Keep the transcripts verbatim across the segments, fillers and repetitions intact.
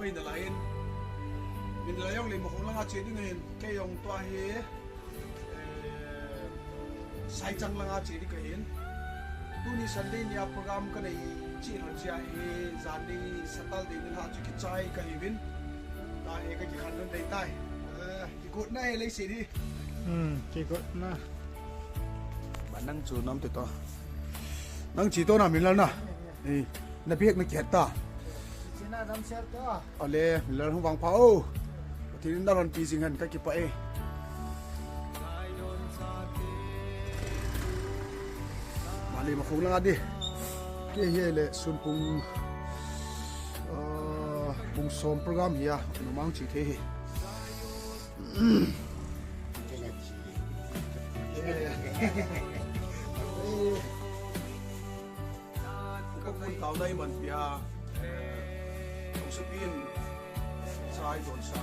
Pai na lai in. Min lai jong Leimakhong langa che ding ahin, kei jong tua hi, eh, Saichang langa che ding kahin. Tuni Sunday nia program kanei chih lhon chia hi, jan ding Saturday ni lha chu kichai kahiuvin. Tua hi kakikhen lhon ding tai. Eh, kigotna hi leiset hi. Hmm, kigotna. Ba nang chu nam te to. Nang chi to na Minlal na. Eh, na bek na kihet ta. China damsel to. Ale, Minlal hung vangpha o. Pathen in nalhonpi jing hen kakipah e. Mali Makhong langa di. Kei hi le sun pung, ah, pung som program hi a, numang chi thei hi. Ka kun tau dai man pia. Kong supin. Sai don sa.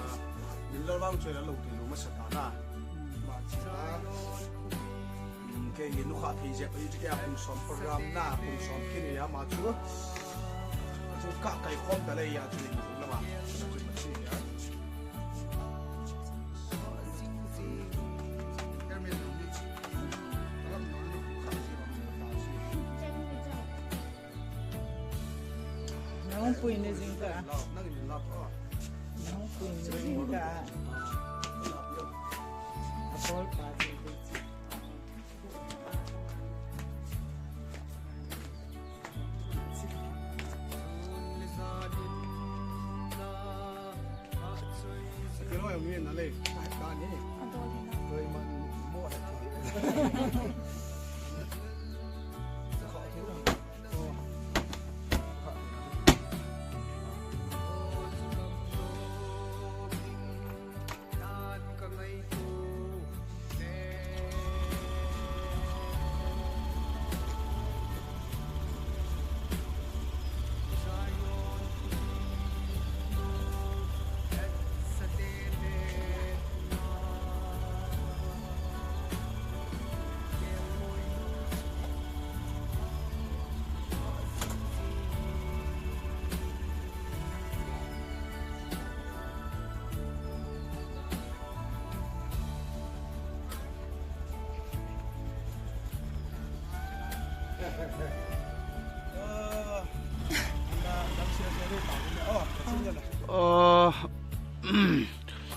Min la vang choi la lo ti lo ma sa ta na. Ma chi ta. Kei hi nu kha thei jep ai chu kei a pung som program na, pung som kin ya ma chu. Chu ka kai khom ta le ya chu ni la ma. Chu ma chi ya. Nang pui ni jing ka. Nang pui ni jing ka. Apol pa jing ka. Ah,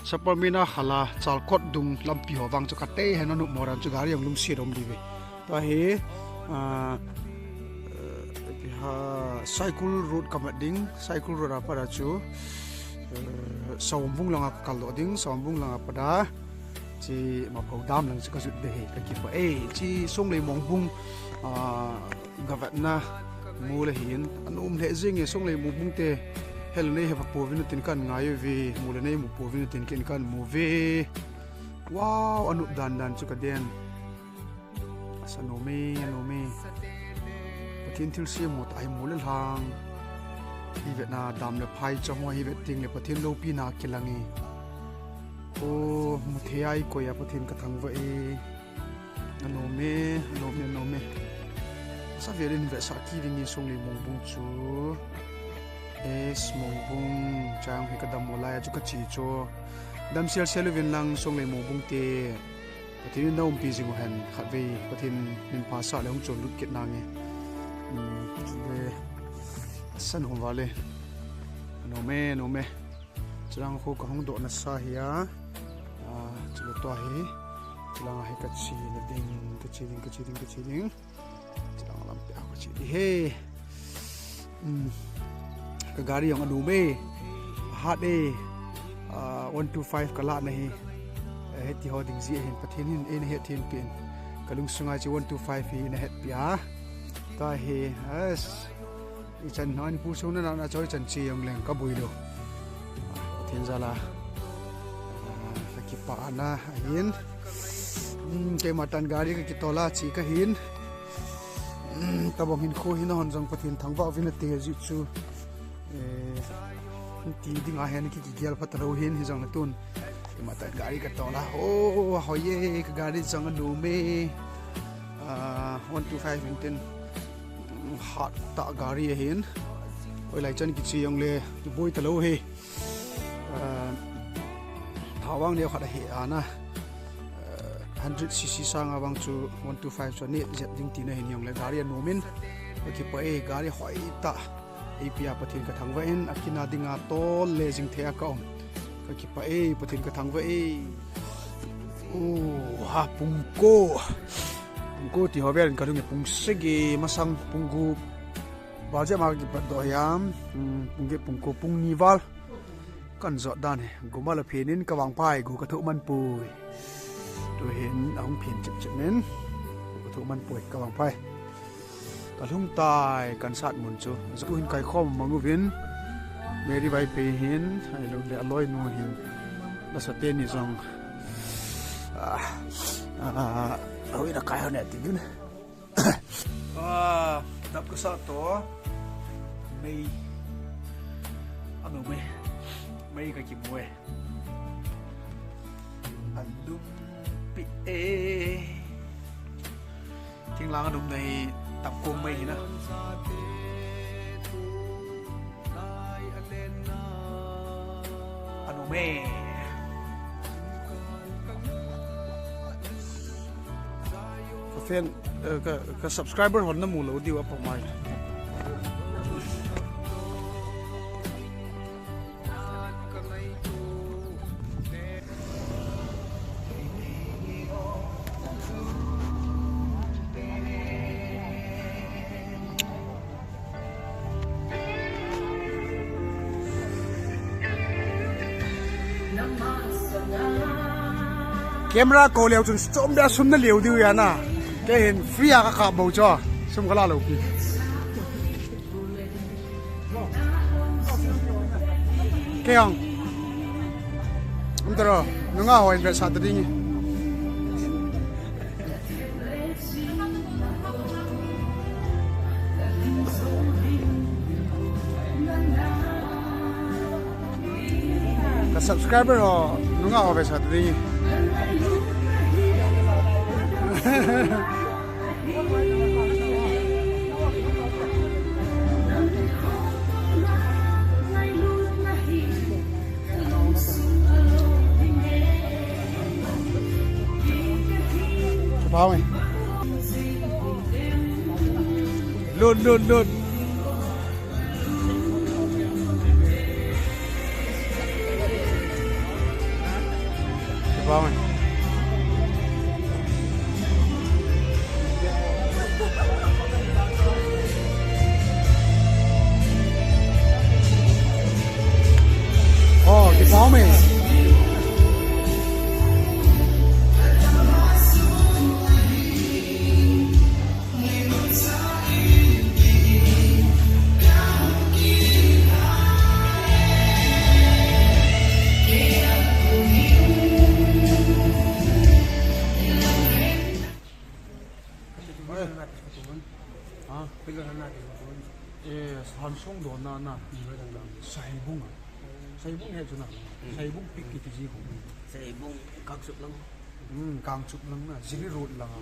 Sapormeina khala Chalkot dung lampi ho vang chu kate hen anu moran chu gari jong lungset um diu ve. Tua hi, ah, ha, Saikul Road kamat ding, Saikul Road a pat a chu, eh, Sawmbung langa kakal doh ding, Sawmbung langa pat a, chi Mapho dam lang chu kajut be hi, kakipah e, chi Songlei Mongbung, ah, gavetna mol ahin, anom lheh jeng e Songlei Mongbung te, hel nei hepha pouvin tin kan ngai uve, mol nei mu pouvin tin ken kan mu ve. Wow, anop dan dan chu kaden. Asa nom e, anom e. Pathen thilse mu tah hi mol le lhang. Hi vetna dam le phai chang ho hi vet teng le Pathen loupina kilang e. O, mu thei a i koi a Pathen kathangvah e. Anom e, anom e, anom e. Asa velin vetsah kit ding e Songlei Mongbung chu. Es Mongbung, chang hi kadam mo lai a chu kache chu. Dam sel sel uvin lang Songlei Mongbung te. Pathen in na umpi jing u hen, khatvei Pathen min phasah le hung chon lut kit nange. Um, le, asan hung vale. Anom e, anom e. Chulang khu kahung doh nasa hi a. Ah, chule tua hi. Chulang a hi kache na ding, kache ding, kache ding, kache ding. Chulang lampi a kache ding he. Um, ka gari jong anom e. Ahat e. Ah, one two five kalah na hi. Eh, hiti ho ding jeh hin Pathen hin eina hethem peh in. Kalungsunga chu one two five hi eina hetpi a. Tua hi, yes. Ichan hon pu sung na na choi chan chi jong leng kaboi lou. Pathen jal a. Ah, kakipah na ahin. Hmm, keima tan gari kakitol a che kahin. Hmm, tabang hin kho hin hon jong Pathen thangvah uvin ate jeh chu. Eh, ti ding ahin ki, kigel phat lou hin hijong le tun. Keima tan gari katol a. Oh, hoi e, ka gari jong anom e. Ah, one two five in tin. Hat tah gari ahin. Hoilai chan kiche jongle, kiboi talou hi. Ah, tha vang neo khat ahi ana. Ah, hundred C C sanga vang chu one two five chu anet jep ding tina hin jongle, gari anom in. Kakipah e, gari hoitah eipia Pathen kathangvah in, akina dinga tol le jing thei a kaum. Kakipah e, Pathen kathangvah e. Uh, ha, pung ko. Pung ko ti ho vel in kalhung e, pung sagi masang, pung gup. Val jep ma kipat doh hiam, hmm, pung get pung ko pung ni val. Kan jot dan hi, guma la phen in ka vangpha e, gu ka thoh man poi. Tu hin ahung phen chip chip nin, gu ka thoh man poi, ka vangpha e. Ka lhung tai, kan sat mun chu. Jaku hin kai khom mang uvin. Mary Vaiphei hin, ahilou le aloi nu hin. La sa te ni jong. Ah, ah, ah, ah, kai ho ne ti vin. Ah, dap kasa to. Mei. Ano mei. Mei kakimu e. Alum pi e. Thinglang alum nei tap kong mei hina. Ano mei. Ka fan, eh, ka, ka subscriber hon namu lou diu a pamai. Camera ko leu chun chom bia sum na leu diu ya na. Kei hin free a ka kap bou chu. Sum ka la lou pi. Kei ang. Um taro. Nunga ho invest sa ta ding. Ka subscriber ho, nunga ho ve sa ding. Bao e. Lut, lut, lut. Bao e. Oh, kipah e. Ha? Eh, han sung do na na. Saibung a. Saibung he chu na. Saibung pik kiti ji ko. Saibung Kangchup lang. Hmm, Kangchup lang na. Jili road lang a.